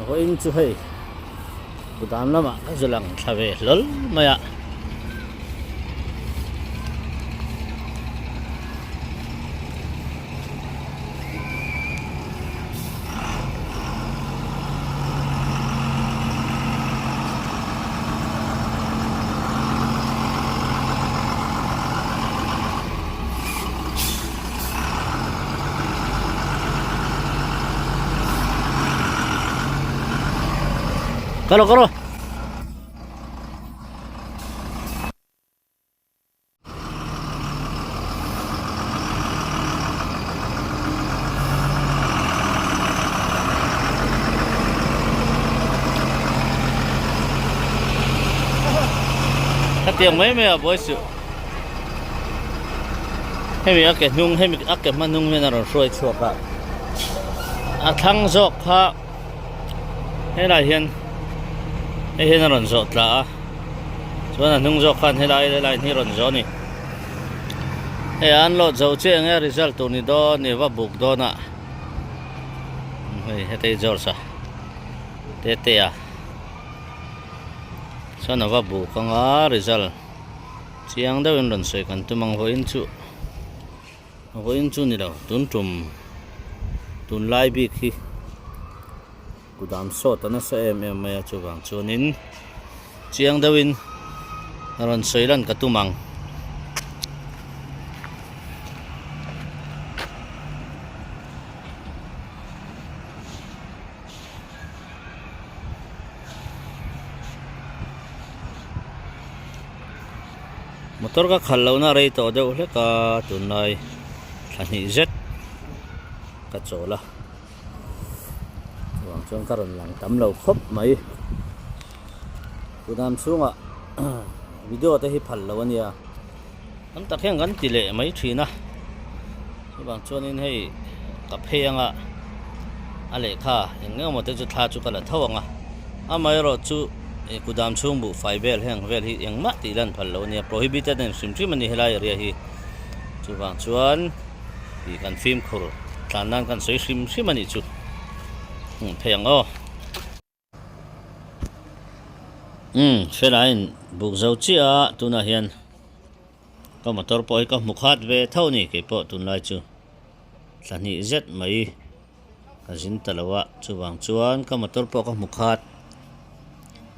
Vawiin chu hei kudam lamah ka zu lang thla ve hlawl mai a. Kalo kalo. Khatiang mai mai a buai suh. Hemi a ke hnung hemi a ke hma hnung hian a rawn hruai chhuak a. A thlang zawk kha helai hian hei hian a rawn zawh tla a chuan a hnung zawk khan helai helai hi a rawn zawh a ni. Hei an load zo chiah eng nge result tur ni dawn ni va buk dawn a hei hetei George a tete a chuan a va buk anga result chiang deuhin rawn sawi kan tum ang vawiin chu vawiin chu ni lo tun tum tunlai bik hi kudam sawt a nasa em em mai a chuvang chuanin chiang deuhin rawn sawi lan ka tum ang. Motor ka khalh lohna rei tawh deuh hlek a tunlai thla hnih zet ka chawl a chuvang chuan ka rawn lang tam lo khawp mai kudam chhungah video te hi phal lo a nia tam tak hian kan ti leh mai thin a chuvang chuanin hei ka phei anga a lehkha eng eng emaw te chu thla chu ka la tho ang a amaherawhchu ih kudam chhung buhfai vel heng vel hi engmah tih lan phal lo a nia prohibited a ni hrim hrim a ni helai area hi chuvang chuan ih kan fimkhur tlan nan kan sawi hrim hrim a nih chu hmuh theih ang aw. Umm felaiin buk zo chiah a tunah hian ka motor pawh hi ka hmu khat ve tho a ni keipawh tunlai chu thla hnih zet mai ka zin ta lo a chuvang chuan ka motor pawh ka hmu khat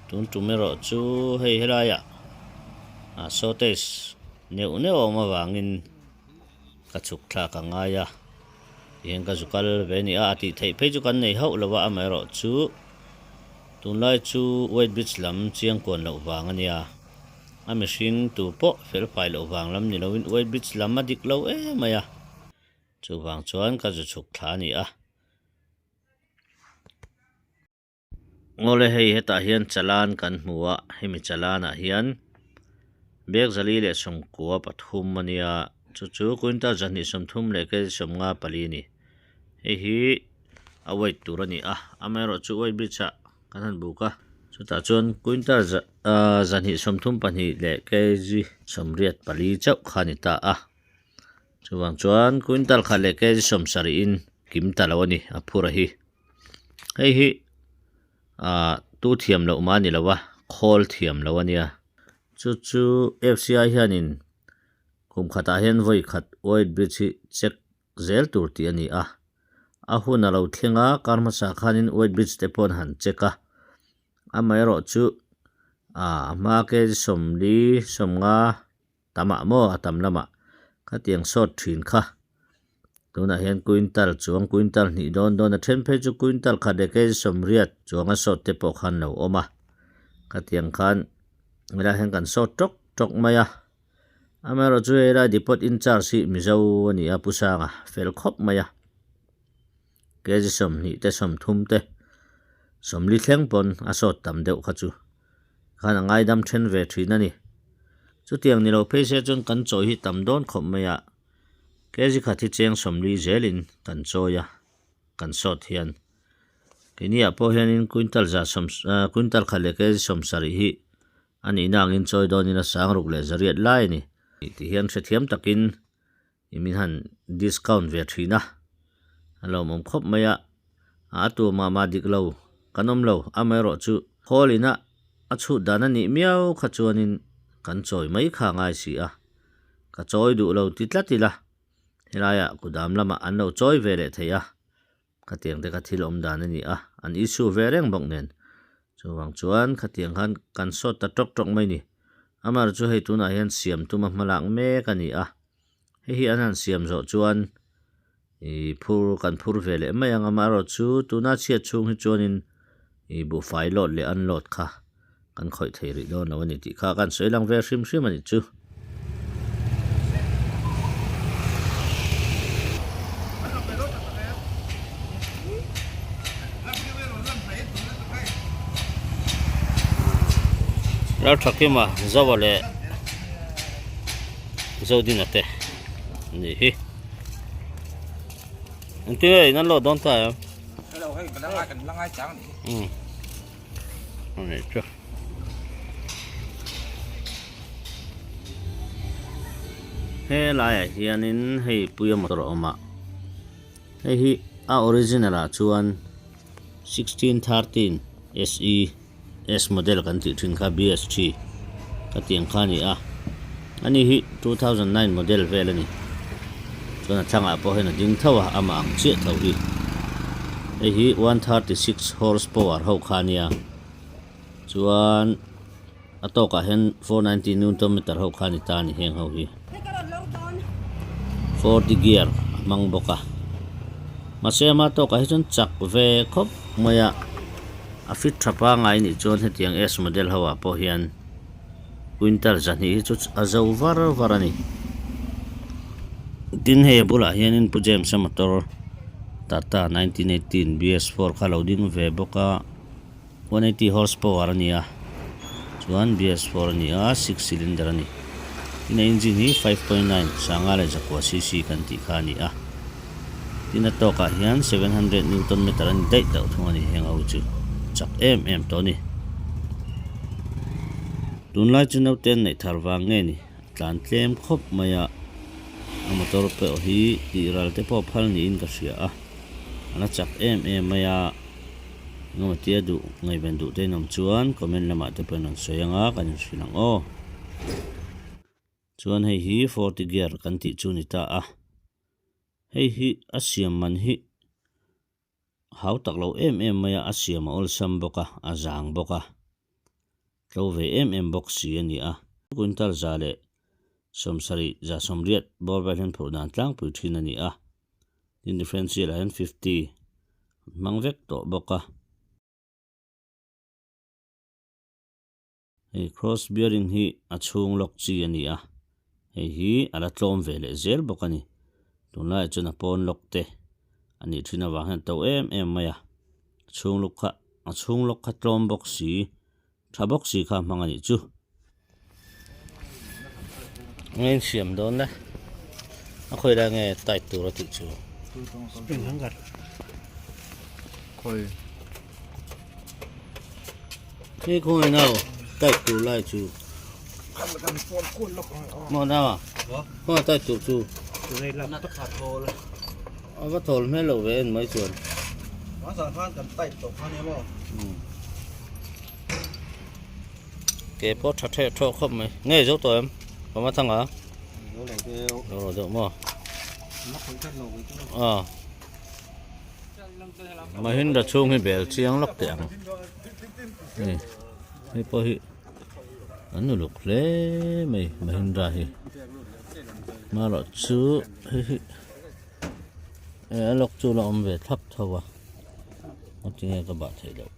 tun tum erawh chu hei helaiah ah shortage neuh neuh a awm avangin ka chhuk thlak a ngai a. Tihian ka zu kal ve a ni a, a tih theih phei chu kan nei hauh lo a, amaherawhchu tunlai chu White Bridge lam chiang kuan loh vang a nia, a mihring tu pawh fel fai loh vang lam ni loin White Bridge lam a dik lo em mai a, chuvang chuan ka zu chhuk thla a ni a. Ngawle hei hetah hian chalan kan hmu a hemi chalanah hian bag zali leh sawmkua pathum a nia chu chu quintal zahnih sawmthum leh kg sawmnga pali a ni hei hi a weight tur a ni a amaherawh chu weight bridge ah kan han buk a chutah chuan quintal ahh zahnih sawmthum pahnih leh kg sawmriat pali chauh kha a ni ta a chuvang chuan quintal khat leh kg sawmsarih in kim ta lo a ni a phur a hi. Hei hi ah tu thiam loh mah a ni lo a khawl thiam loh a nia chu chu F C I hianin kum khatah hian vawi khat weight bridge hi check zel tur tih a ni a a hun a lo thleng a kar hmasa khanin weight bridge te pawh an han check a amaherawhchu ah a hma kg sawmli sawmnga. Tamah maw a tam lamah khatiang sawt thin kha. Tunah hian quintal chuang quintal hnih dawn dawn a then phei chu quintal khat leh kg sawmriat chuang a sawt te pawh khan lo awm a. Khatiang khan helaiah hian kan sawt tawk tawk mai a. Amaherawh chu helai depot in charge hi Mizo a ni a Pu Sanga fel khawp mai a. Kg 20 te 30 te 40 thleng pawn a sawt tam deuh kha chu. Khan a ngaidam then ve thin a ni. Chutiang ni lo phei se chuan kan chawi hi tam dawn khawp mai a, kg khat hi cheng 40 zelin kan chawi a, kan sawt hian. Keini ah pawh hianin quintal za sawm quintal khat leh kg 70 hi a nihna angin chawi dawnin a sang ruk leh zariat lai a ni. Tih hian hrethiam takin I min han discount ve thin a, a lawmawm khawp mai a, a tu mah mah dik lo. kan awm lo, amaherawhchu khawl ina a chhut dan a nih miau kha chuanin kan chawi mai kha a ngai si a, ka chawi duh lo ti tlat ila, helaiah kudam lamah an lo chawi ve leh thei a, Khatiang te kha thil awm dan a ni a, an issue ve reng bawk nen. Chuvang chuan khatiang khan kan sawt ta tawk tawk mai ni. Amar chu hei tunah hian siam tuma hmalak mek a ni a. Hei hi an han siam zawh chuan ih phur kan phur ve leh mai ang. Amaherawh chu tuna chhiat chhung hi chuanin ih buhfai load leh unload kha kan khawih thei rih dawn lo a ni tih kha kan sawi lang ve hrim hrim a ni chu. Lalthakima Zoa leh Zodina te an nih hi. Engtin nge in an lawh dawn ta em? Umm. Ani chu. He laiah hianin hei puia motor a awm a, hei hi a original ah chuan 1613 SE S model kan tih thin kha BST ka tih ang kha a ni a, ani hi 2009 model vel a ni. Chuan a thlangah pawh hian a ding tho a, amah ang chiah tho hi. Hei hi 136 horse power ho kha a nia. Chuan a tawkah hian 490 newton meter ho kha a ni ta a ni heng ho hi. 40 gear a hmang bawk a. Mahse ama tawkah hi chuan chak ve khawp mai a. A fit tha pangai nih chuan hetiang S model ho ah pawh hian quintal zahnih hi chu a zo var var a ni. Tin hei a bulah hianin Pu James-a motor Tata 1918 BS4 kha a lo ding ve bawk a, 180 horse power a ni a, chuan BS4 a ni a, six cylinder a ni. Tin a engine hi 5.9 sanga leh zakua cc kan tih kha a ni a. Tin a tawkah hian 700 newton meter a ni daih tawh thung a ni heng ho chu chak em em tawh a ni. Tunlai chu naute an neih thar vang nge ni a tlan tlem khawp mai a, a motor pawh hi tih ral te pawh phal niin ka hria a, a la chak em em mai a, engemaw tia duh ngaihven duh te in awm chuan comment lamah te pawh in rawn sawi ang a kan inhrilh ang aw. Chuan hei hi forty gear kan tih chu a ni ta a, hei hi a siam man hi hau tak lo em em mai a, a siam a awlsam bawk a, a zang bawk a, tlo ve em em bawk si a ni a. Quintal za leh sawmsarih za sawmriat bawr vel hian phurh dan tlangpui thin a ni a, tin differential ah hian 50 an hmang vek tawh bawk a. Hei cross bearing hi a chhung lawk chi a ni a, hei hi a la tlawm ve leh zel bawk a ni. Tunlaiah chuan a pawn lawk te a nih thin avang hian a to em em mai a, chhung lawk kha a chhung lawk kha tlawm bawk si, tha bawk si kha a hmang a nih chu. Nge in siam dawn le? A khawi lai nge tight tur a tih chu? Spring hanger. Khawi. Khi khawi nau tight tur lai chu. Maw nau a? Khawi tight tur chu. A va thawl hmel lo ve en mai chuan. Ke pawh tha theh thawh khawp mai. Nge zo tawh em? Ka ma thang a. Zo lo deuh. Zo lo deuh maw? A. Mahindra chhung hi bel chiang lawk teh ang. Hei hei pawh hi an uluk hle mai Mahindra hi. Marawh chu hei hi a lawk chu la awm ve thlap tho a. Tinge ka bah theih loh.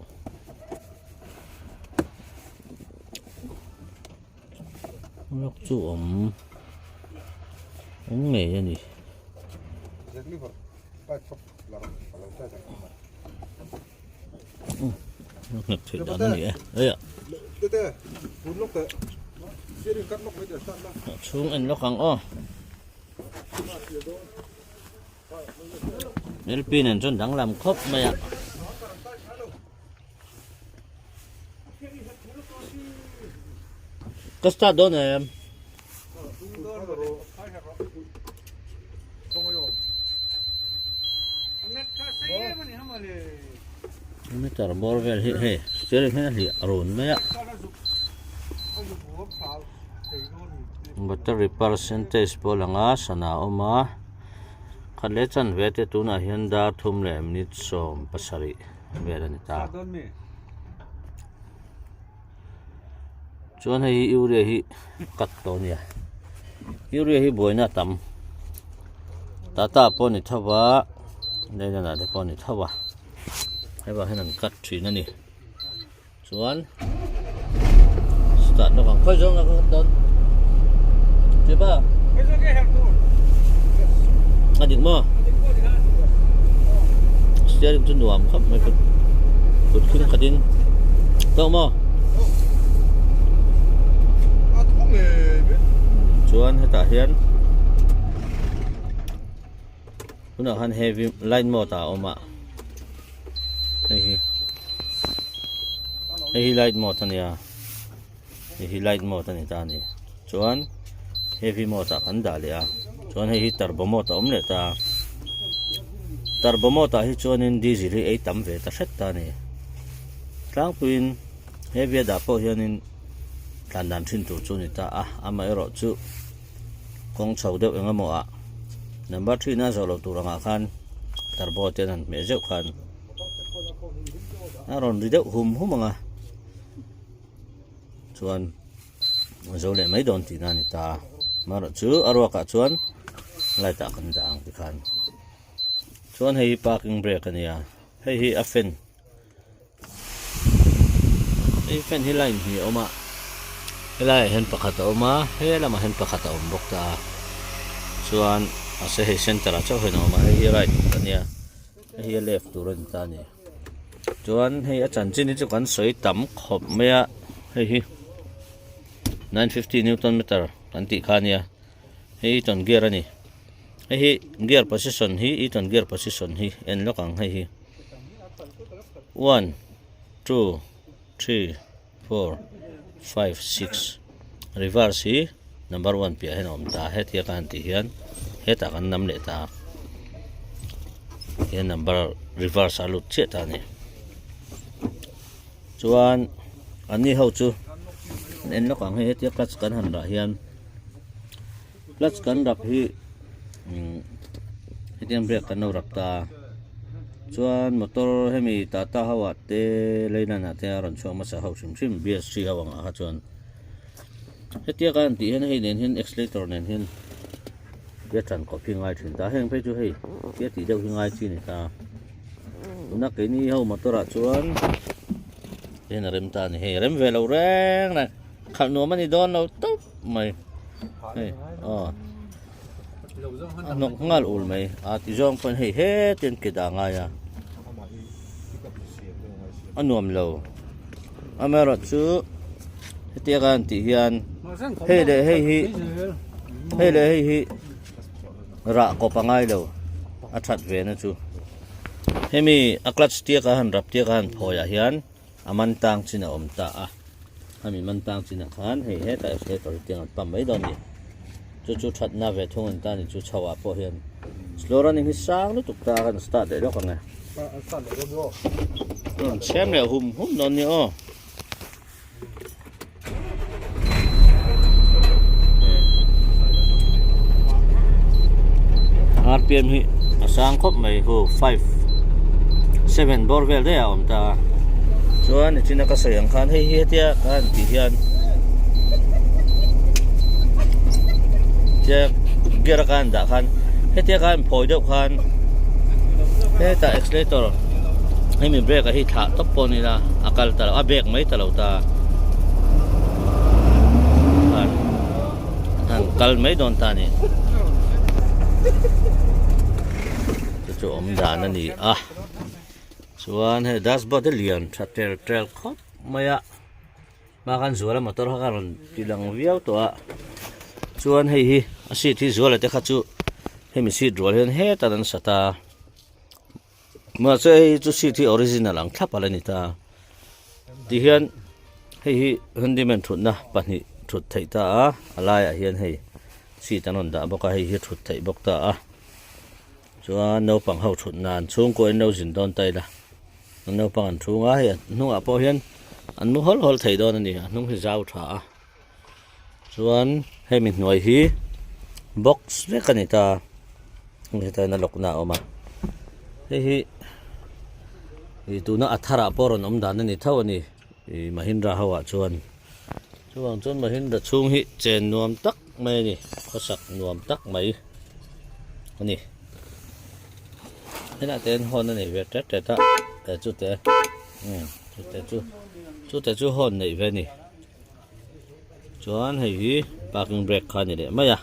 Lawk chu awm awm ngei a ni. Nghet theih dan a ni e. Ei a. Chhung en lawk ang aw. LP nen chuan danglam khawp mai a. Ka start dawn em? Meter bawr vel hi hei steering hian a hliah run mai a battery percentage pawh a lang a sana a awm a khat leh chanve te tunah hian dar thum leh minute 17 vel a ni ta. Chuan hei hi urea hi cut tawh a nia urea hi buaina a tam tata pawh a ni tho va lailan ah te pawh a ni tho va hei vang hian an cut thin a ni chuan start lawk ang khawi zawng a ka cut dawn Chepa a dik maw steering chu nuam khawp mai kut kut khing khatin tawk maw chuan hetah hian tunah khan heavy light mode ah a awm a hei hi hei hi light mode a nia hei hi light mode a ni ta a ni chuan heavy mode ah kan dah leh a chuan hei hi turbo mode a awm leh ta a turbo mode ah hi chuanin diesel hi ei tam ve ta hret ta a ni tlangpuiin heavy a dah pawh hianin tlan dan thin tur chu a ni ta a amaherawh chu kawng chho deuh eng emaw ah number three na zawh loh tur angah khan turbo te an han hmeh zeuh khan a rawn ri deuh hum hum ang a. Chuan a zo leh mai dawn tihna a ni ta amaherawh chu a ruakah chuan light ah kan dah ang tikhan chuan hei hi parking brake a nia hei hi a fan hei fan hi line hnih a awm a helaiah hian pakhat a awm a he lamah hian pakhat a awm bawk ta a chuan mahse hei center ah chauh hian a awm a hei hi right a nia hei hi a left tur a ni ta a ni. Chuan hei a chanchin hi chu kan sawi tam khawp mai a hei hi 950 newton meter kan tih kha ania hei eaton gear a ni hei hi gear position hi eaton gear position hi en lawk ang hei hi one two three four five six reverse hi number one piah hian a awm ta hetia ka han tih hian hetah kan nam leh ta hian number reverse a lut chiah ta a ni chuan an ni ho chu an en lawk ang hei hetia clutch kan han rah hian clutch kan rap hi umm hetiang brake kan lo rap ta chuan motor hemi tata ho ah te lailan ah te a rawn chhuak hmasa ho hrim hrim bsc ho ang ah kha chuan. Hetia kan tih hian hei nen hian accelerator nen hian tia tan kawp hi ngai thin ta heng phei chu hei tia tih deuh hi ngai chi a ni ta tuna keini ho motor ah chuan hian a rem ta a ni hei a rem ve lo reng reng khalh nuam a ni dawn lo tawp mai hei aw a hnawk nghal ul mai a ti zawng pawn hei hetin ke dah ngai a a nuam lo amaherawhchu hetiang a an tih hian hei leh hei hi hei leh hei hi rah kawp a ngai lo a that ve na chu hemi a clutch tiak a han rap tiak a han phawi ah hian a man tang chin a awm ta a hemi man tang chin ah khan hei hetah accelerator hi tiang an pump mai dawn a ni chu chu thatna ve thung an ta a ni chu chho ah pawh hian slow running hi sang lutuk ta a kan start leh lawk ang e rawn chhem leh hum hum dawn nia aw. Rpm hi a sang khawp mai hu 5 7 bawr vel daih a awm ta chuan nichina ka sawi ang khan hei hi hetia ka han tih hian tia gear a ka han dah khan hetia ka han phawi deuh khan hetah accelerator hemi brake a hi thlah tawp pawh ni la a kal ta lo a brake mai ta lo ta khan han kal mai dawn ta a ni chu chu awm dan a ni a chuan hei dashboard hi lian tha tel tel khawp mai a hma khan zuala motor kha ka rawn ti lang viau tawh a chuan hei hi a seat hi zuala te kha chu hemi seat rual hian hetah an sat a. Mahse hei chu seat hi original ang thlap a la ni ta. Tihian hei hi handyman thutna pahnih thut theih ta a, a laiah hian hei seat an rawn dah bawk a, hei hi thut theih bawk ta a. Chuan naupang ho thut nan chhungkaw in lo zin dawn ta ila. Naupang an thu nga hei a hnungah pawh hian an mu hawl hawl thei dawn a ni a hnung hi zau tha a chuan hemi hnuai hi box vek a ni ta hetah hian a lawk na a awm a hei hi ih tuna a tharah pawh rawn awm dan a ni tho a ni ih mahindra ho ah chuan chuvang chuan mahindra chhung hi chen nuam tak mai a ni khawsak nuam tak mai a ni. Helai te hian hawn a nei ve tet tet a e chute umm chute chu chute chu hawn neih ve a ni chuan hei hi parking brake kha a ni leh mai a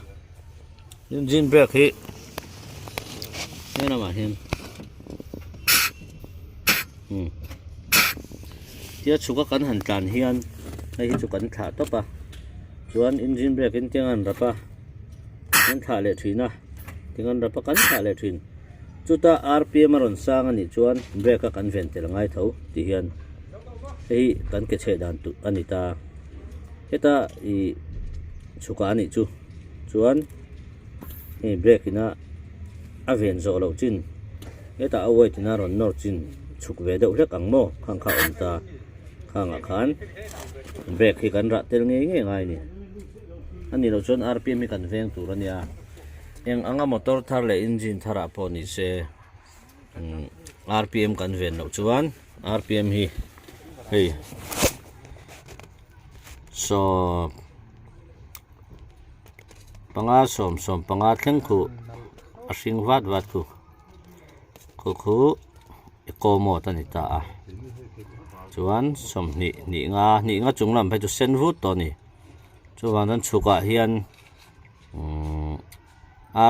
engine brake hi he lamah hian umm tia chhuk a kan han tlan hian hei hi chu kan thlah tawp a chuan engine brake in tiang a han rap a kan thlah leh thin a. Tingan rapa kan thlah leh thin. Chuta rpm a rawn sang a nih chuan brake a kan ven tel ngai tho tih hian hei hi kan ke chheh dan tur a ni ta. Heta ih chhukah a nih chu chuan hei brake ina a ven zawh loh chin hetah a weight ina rawn nawr chin chhuk ve deuh hlek ang maw khang kha a awm ta. Khangah khan brake hi kan rah tel ngei ngei ngai a ni. A nih loh chuan rpm hi kan veng tur a nia. Eng anga motor thar leh engine thar ah pawh ni se rpm kan ven loh chuan rpm hi hei saw panga sawm sawm panga thleng khu a hring vat vat khu khu khu eco mode a ni ta a chuan sawmhnih hnih nga hnih nga chung lam phei chu sen vut tawh a ni chuvang chuan chhukah hian. Umm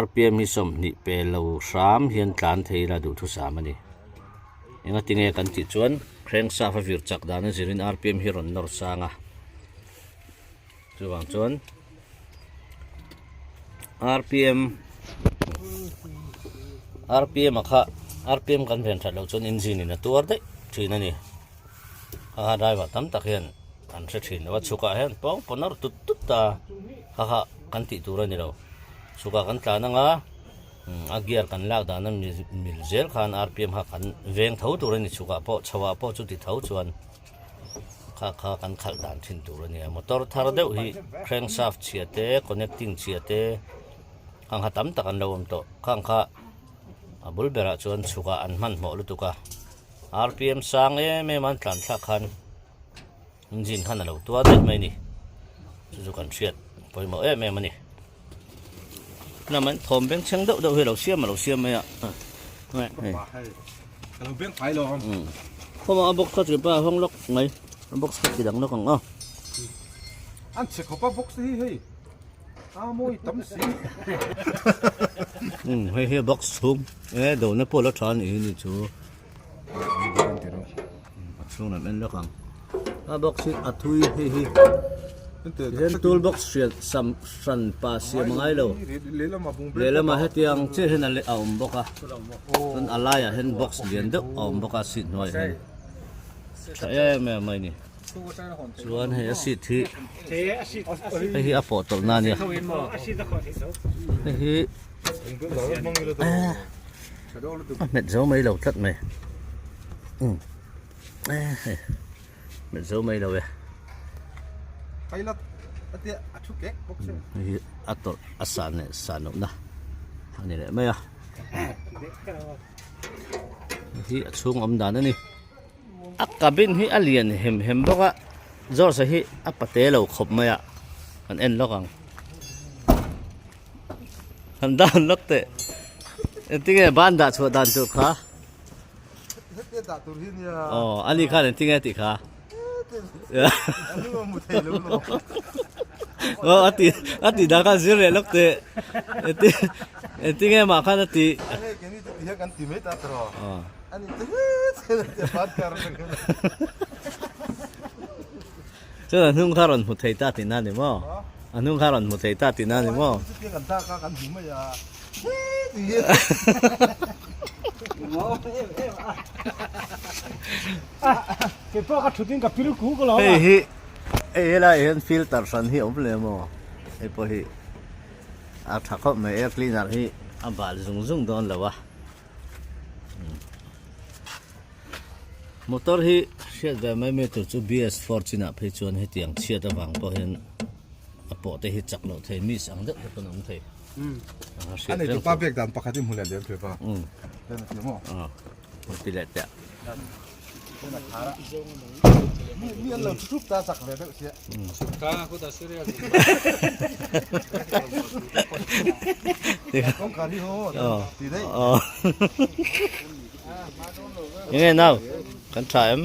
rpm hi sawmhnih pe lo hram hian tlan thei ila duhthusam a ni. Engatinge kan tih chuan crankshaft a vir chak dan a zirin rpm hi rawn nawr sang a chuvang chuan rpm rpm a kha rpm kan ven that loh chuan engine in a tuar daih thin a ni. A driver tam tak hian an hre thin lo a chhukah hian pawng paw nawr tut tut ta kha kha kan tih tur a ni lo chhukah kan tlan anga a gear kan lak dan a mil zel khan rpm kha kan veng tho tur a ni chhukah pawh chho ah pawh chuti tho chuan kha kha kan khalh dan thin tur a ni a motor thar deuh hi crankshaft chhia te connecting chhia te khang kha tam tak an lo awm tawh khang kha a bul berah chuan chhukah an hmanhmawh lutuk a. Rpm sang em em an tlan thlak khan engine khan a lo tuar daih mai a ni chu chu kan hriat pawimawh em em a ni lam an thawm beng chheng deuh deuh hi a lo siam a lo siam mai a khawmah a box kha chu pa hawng lawk mai a box kha ti dang lawk ang aw an chhe khawp a box hi hei a mawi tam si hei hi box chhung e do na pawh la tha anih hi ni chu a chhung lam en lawk ang a box hi a thui hei hi hian tool box hriat sam hran pa siam a ngai lo lehlamah hetiang chiah hian a awm bawk a chuan a laiah hian box lian deuh a awm bawk a seat hnuaiah hian tha em em mai a ni. Chuan hei a seat hi hei hi a pawh tawlh na ania hei hi a hmet zo mai lo tlat mai um hei hmet zo mai lo e hei hi a tawlh a san leh san loh na a ni leh mai a hei hi a chhung awm dan a ni. A cabin hi a lian hem hem bawk a George a hi a pate lo khawp mai a kan en lawk ang han dan lawk teh engtinge ban dah chhuah dan tur kha aw ani khan engtinge tih kha aw a ti a tih dan khan zir leh lawk teh engtin engtinge mah khan a tih. Chuan a hnung kha rawn hmu thei ta tihna a ni maw? A hnung kha rawn hmu thei ta tihna a ni maw? Hei hi hei helaiah hian filter hran hi a awm leh maw? Hei pawh hi a tha khawp mai air cleaner hi a bal zung zung dawn lo a. Motor hi hriat ve mai mai tur chu BS four chinah phei chuan hetiang chhiat avang pawh hian a pawh te hi chak loh thei miss ang deuh te pawn a awm thei. A nei tupa bag dan pakhat hi hmu leh lem thei pa. Ti leh teh. Mi an lo thup ta chak ve deuh sia. Kawngkhar hi ho ti daih. Enge nau kan tha em?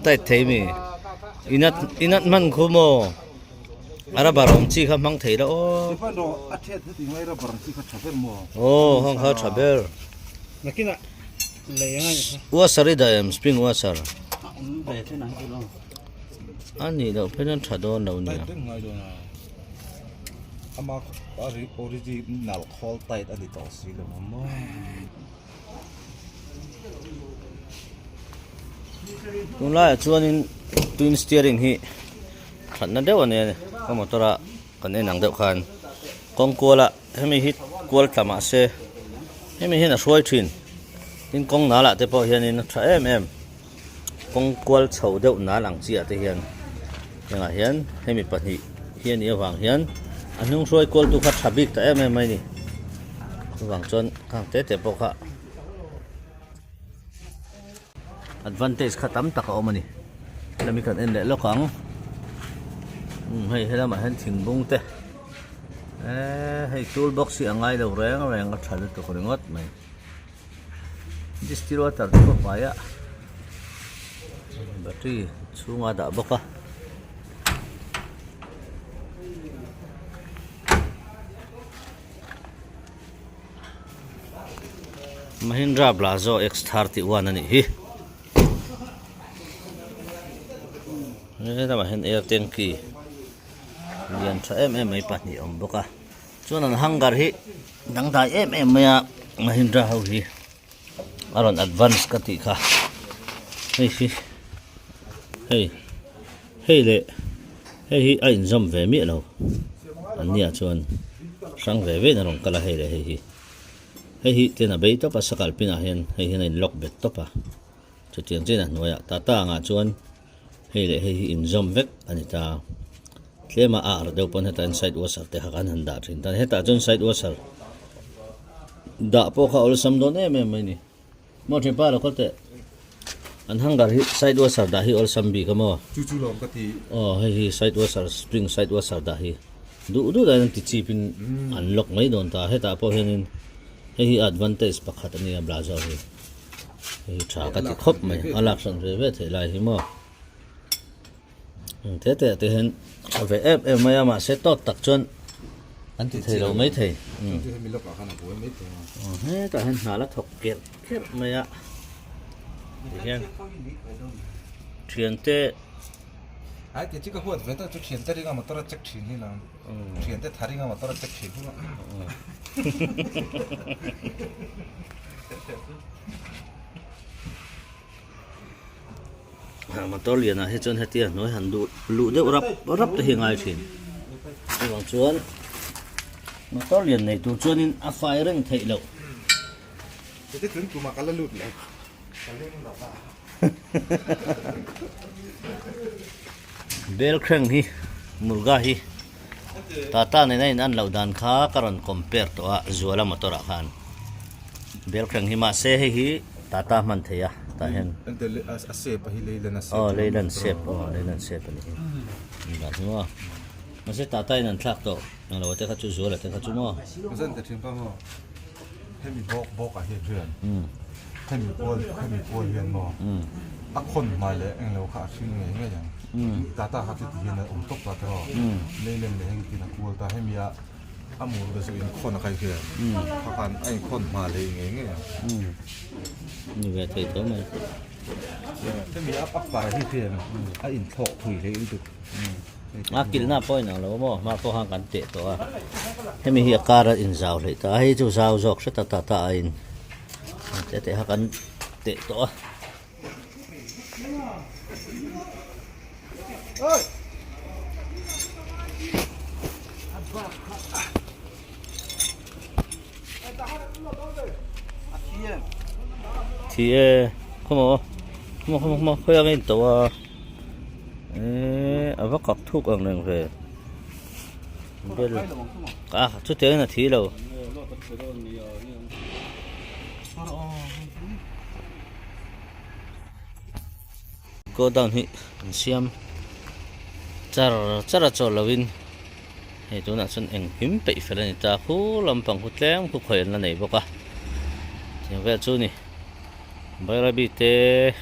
Tight thei mi. Inat inat hman khu maw? A rubber awm chi kha hmang thei la aw. Aw hang kha tha ber. Washer i dah em spring washer. A nih loh phei chuan tha dawn lo nia. Tunlaiah chuanin twin steering hi thatna deuh a ni a ni ka motor a kan en ang deuh khan kawng kual a hemi hi kual tla mah se hemi hian a hruai thin tin kawng nal ah te pawh hianin a tha em em kawng kual chho deuh nal ang chi ah te hian hengah hian hemi pahnih hi a nih avang hian a hnung hruai kual tu kha tha bik ta em em mai a ni chuvang chuan khang te te pawh kha. Advantage kha tam tak a awm a ni helami kan en leh lawk ang umm hei helamah hian thingbung te eee hei tool box hi a ngai lo reng reng a tha lutuk ringawt mai distill water te pawh pai a battery chhunga dah bawk a. Mahindra Blazo X31 a nih hi. Helamah hian air tanky lian tha em em mai pahnih a awm bawk a. Chuan an hangar hi dangdai em em mai a Mahindra ho hi a rawn advance ka tih kha. Hei hi hei hei leh hei hi a inzawm ve miah lo an nia chuan hrang ve ve in a rawn kal a hei leh hei hi. Hei hi ten a bei tawp a sakal pinah hian hei hian a in lock bet tawp a chutiang chian a hnuaiah tata angah chuan hei leh hei hi inzawm vek a ni ta tlema a ar deuh pawn hetah hian side washer te kha kan han dah thin ta hetah chuan side washer dah pawh kha awlsam dawn em em mai a ni maw thianpa lo kal teh an hanger hi side washer dah hi awlsam bik a maw chu chu lawm ka ti aw hei hi side washer spring side washer dah hi. Duh duh dahin an ti chip in an lock mai dawn ta hetah pawh hianin hei hi advantage pakhat a nia blazer hi hei hi tha ka ti khawp mai a lak hran ve ve theih lai hi maw eng te te ah te hian tha ve em em mai a mahse tawt tak chuan an ti thei lo mai thei hetah hian hna la thawk kerh kerh mai a tihian thiante. Ai ti chi ka huat ve tak chu thian te ringa motor a check thin hi lang thian te tha ringa motor a check thin hi lang motor lian ah hi chuan hetia hnuai han duh luh deuh rap rap te hi ngai thin chuvang chuan motor lian nei tur chuanin a fai reng theih loh Heti tun tumah ka la lut lo ka leng lo va. Bel khreng hi murga hi tata nena in an loh dan kha ka rawn compare tawh a zuala motor ah khan bel khreng hi mahse hei hi tata hman thei a tah hian aw leilan shape aw leilan shape a ni hi engah hi maw mahse tata in an thlak tawh englo te kha chu zuala te kha chu maw. Hemi bawk bawk ah hian hian hemi kual hemi kual hian maw a khawn hmai leh englo kha a hring ngei ngei ang tata kha chu ti hian a awm tawp ta tawh leilen leh heng tin a kual ta hemi a a mur te chu inkhawn a kai hian kha khan a inkhawn hma leh ngei ngei ang ni ve thei tho mai hemi a par hi hian a inthlawk thui hle lutuk. A kilhna pawh a inang lo maw hma pawh khan kan teh tawh a hemi hi a kar a inzau hleih ta a hei chu zau zawk hret a ta ta a in te te kha kan teh tawh a. Thi e. Khawmaw khawmaw khawmaw khawmaw khawi ang a in to a eee a va kak thuk ang reng ve bel a chutiang in a thi lo. Godown hi an siam char char a chaw lo in hei tunah chuan engkim peih fel a ni ta khu lampang khu tlem khu khawi an la nei bawk a tiang vel chu a ni Bairabi te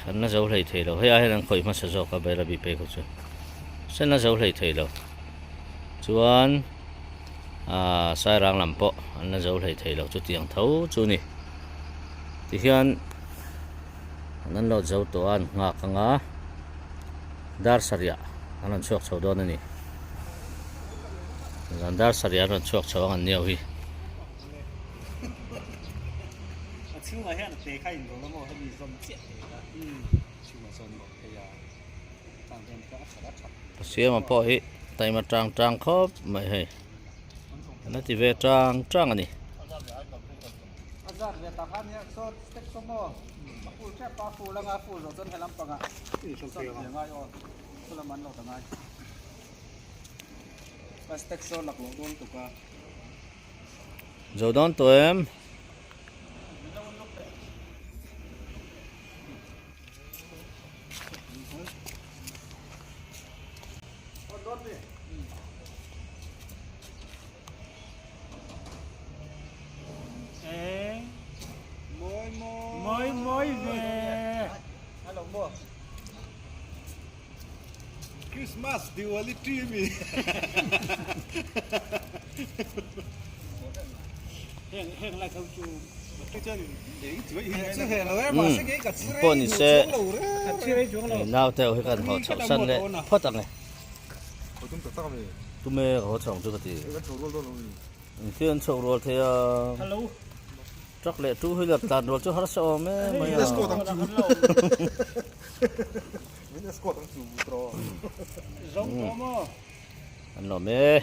an la zo hlei thei lo hei ah hian an khawih hmasa zawk a Bairabi phei khu chu sen la zo hlei thei lo chuan aaa Sairang lam pawh an la zo hlei thei lo chutiang tho chu a ni tihian. An unload zo tawh a an nghak ang a, dar sarih ah an rawn chhuak chho dawn a ni. Zan dar sarih ah an rawn chhuak chho ang an nio hi. Siama pawh hi taima tang tang khawp mai hei, an la ti ve tang tang a ni. Zo dawn tawh em? Christmas Diwali tree mi Pawh ni se naute ho hi kan haw chhoh san leh phawt ang e. Tume ka haw chho ang chu ka ti. Engtin an chhoh rual thei a. Truck leh two wheeler tlan rual chu harsa awm em mai a. An lawm e.